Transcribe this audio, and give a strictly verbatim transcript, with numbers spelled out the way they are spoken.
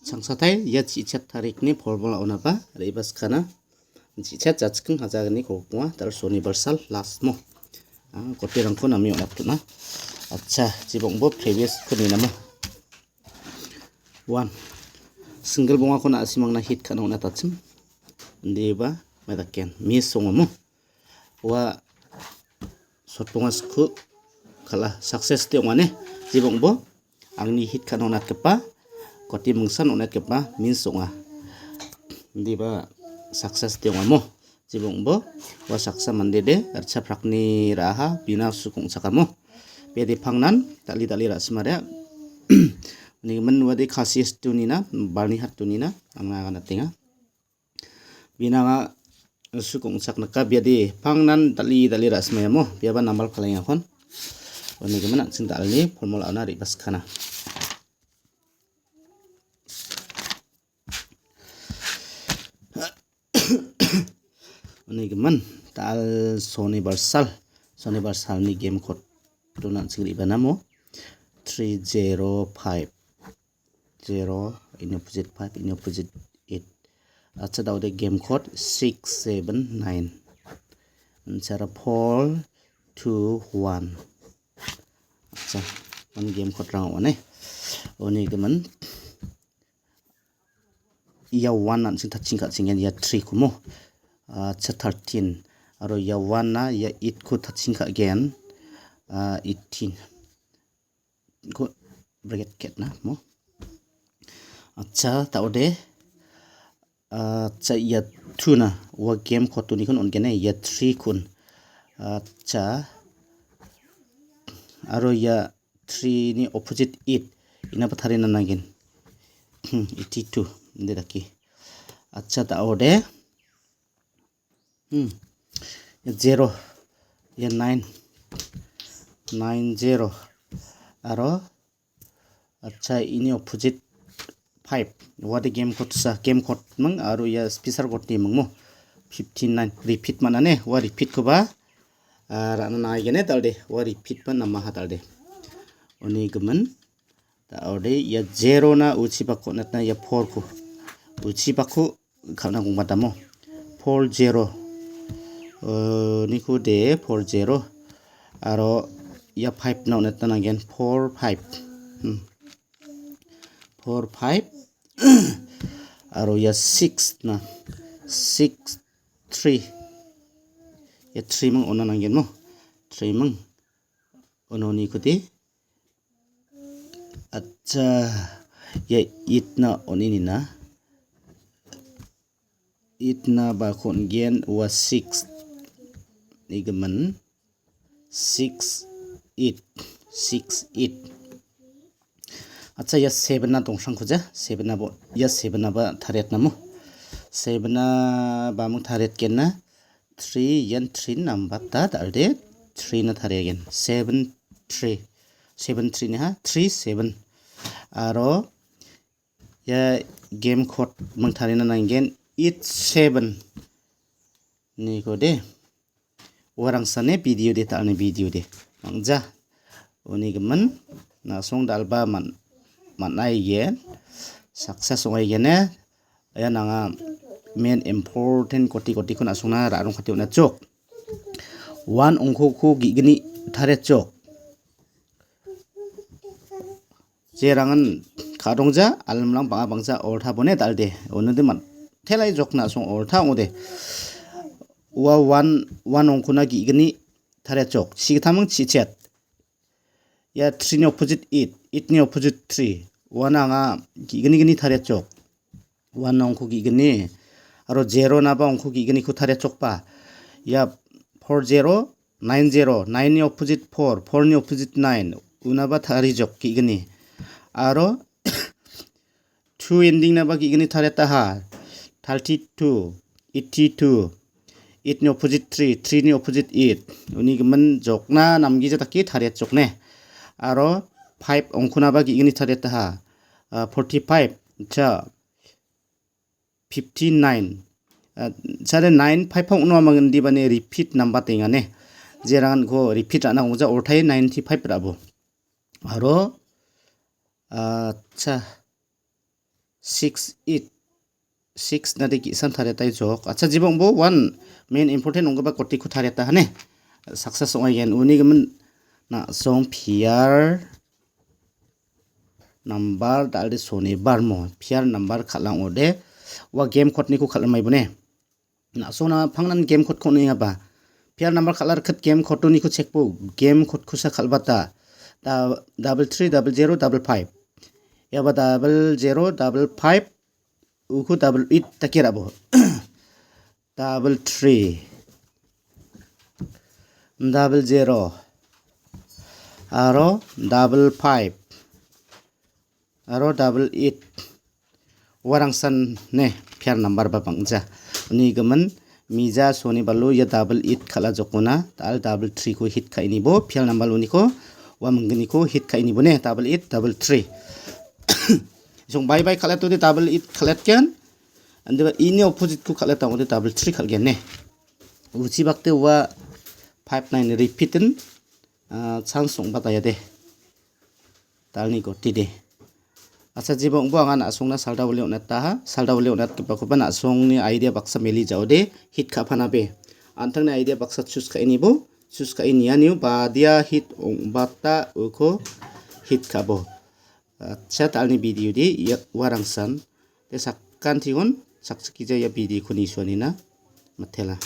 Changsatai ia chichat tarikni formula onaba re·baskana. Chichat jachipchang hajalni kolgrikbonga, tal sonibar sal last mo. Ah, kotirangko name on·atona. Acha, jibongbo previous ko ninamo. One. Single bongako na·simangna hit ka·na on·atachim. Indiba, madaken. Miss ongamo. Ua sotbonga sku kala success de ong·ane. Jibongbo angni hit ka·na on·atgipa, koti mingsan on·atgipa means ong·a. Indiba success de ong·amo. Jibongbo ua saksa mande de archa prakni ra·aha bina suk ong·chakamo. Bede pangnan dal·e dal·e ra·simare. Unigimin uade kasi stunina, barni hat tunina, angna aganatenga. Bina anga suk ong·chaknika, biade pangnan dal·e dal·e ra·simayamo, biaba nambal palengakon. Unigimin an·ching dal·e formula ona re·baskana. Unigimin dal sonibar sal, sonibar salni game code dona an·ching re·banamo. Three zero five. Zero, ini opposite five, ini opposite eight. Acha, da·ode game code six seven nine. Ansara four two one. Acha, on game code rang one. Unigimin. Ia one an·ching taching ka·chingen ia three komo. Acha, thirteen. Aro ia one na ia eight ko taching ka·gen. Ah, eighteen. Ko bracket ketna mo. Acha, da·ode. Acha, ia two na ua game code-onikon on·gena ia three kun. Acha. Aro ia three ni opposite eight. Inaba tarina nanggen. Hmm, eighty-two. Inde dake. Acha, da·ode. Hmm. Ia zero. Ia nine. Nine zero. Aro, acha, ini opposite five. Uade game code sa, game code ming, aro ia special code ni ming mo. Fifty-nine. Repeat manane, ua repeat koba, ah, ra·na nanggen dal·de. Ua repeat ba namaha dal·de. Unigimin. Da·ode ia zero na uchi bako natna ia four ko. Uchi bako kal·na gongmatamo. Four zero. Eh, niko de four zero. Aro ia five na on·atna nanggen. Four five. Hmm. Four five. Aro ia six na. Six three. Ia three ming on·na nanggen mo. Three ming. Ononi kode. Acha, ia eight na on·e nina. Eight na bako on·gen ua six. Nigimin. Six, eight. Six, eight. Acha, ia seven na dongsangkuja. Seven na bo, ia seven na ba tariat namo. Seven na bamung tariat genna. Three, ian three number ta dal·de three na tariagen. Seven three. Seven three ni ha, three seven. Aro ia game code ming tarina nanggen eight seven. Niko de. Uarangsa ne video de, ta·alni video de. Mangja. Unigimin, na·song dal·ba man-, man·aigen. Success ong·aigene. Ia nanga main important koti koti ko na·songna ra·rong kati on·achok. One ongkoko ge·gni tariachok. Jerangan ka·dongja, alimrang bang·a bangja olta bone dal·de. Onode man-, telai jokna song olta ong·ode. Ua one, one ongkona ge·gni tariachok. Chigittaming chichet. Ia three ni opposite eight, eight ni opposite three. Uana anga ge·gni gni tariachok. One ongko ge·gni. Aro zero naba ongko ge·gniko tariachokba. Ia four zero, nine zero, nine ni opposite four, four ni opposite nine. Unaba tarijok ge·gni. Aro two ending naba ge·gni tariataha. Thirty-two, eighty-two, eight ni opposite three, three ni opposite eight. Uni gimin jokna namgija dake tariatjokne. Aro five ongkonaba ge·gni tariataha. Ah, forty-five, cha, fifty-nine. Ah, sare nine, five pang uno amang indi bani repeat number tengane. Jerangan ko repeat ra·na ongja oltai ninety-five ra·bo. Aro, ah, cha, six eight, six nade ge·san tariatai jok. Acha, jibongbo one main important ong·gipa kotiko tariata hane. Success ong·aigen. Uni gimin na·song piar number dalde soni barmo. Piar number kal·ang ode. Ua game code-niko kal·maibone. Na·sona pangnan game code-ko on·engaba. Piar number kal·a rikit game code-oniko check bo. Game code-kosa kal·bata. Da-, double three, double zero, double five. Iaba double zero, double five. Uko double eight dake ra·bo. Double three. Double zero. Aro double five. Aro double eight. Uarangsan ne piar number ba bang·ja. Uni gimin mija soni balo ia double eight kal·a jokona, dal double three ko hit ka·inibo, piar number uniko, ua mingginiko hit ka·inibo ne, double eight, double three. Song bye bye kal·atode double eight kal·atgen. Andiba ini opposite ko kal·atang ode double three kal·gen ne. Uchi bakte ua five nine repeat in, ah, chance ong·batayade. Dalni gotide. Acha, jibongbo anga na·songna salda wale on·ataha. Salda wale on·atgipakoba na·songni idea baksa meli jaode hit ka·panabe. An·tangni idea baksa choose ka·inibo, choose ka·inianio badia hit ong·bata uko hit ka·bo. Acha, dalni video de ia uarangsan. De sakantigon saksikija ia video ko nisuanina matela.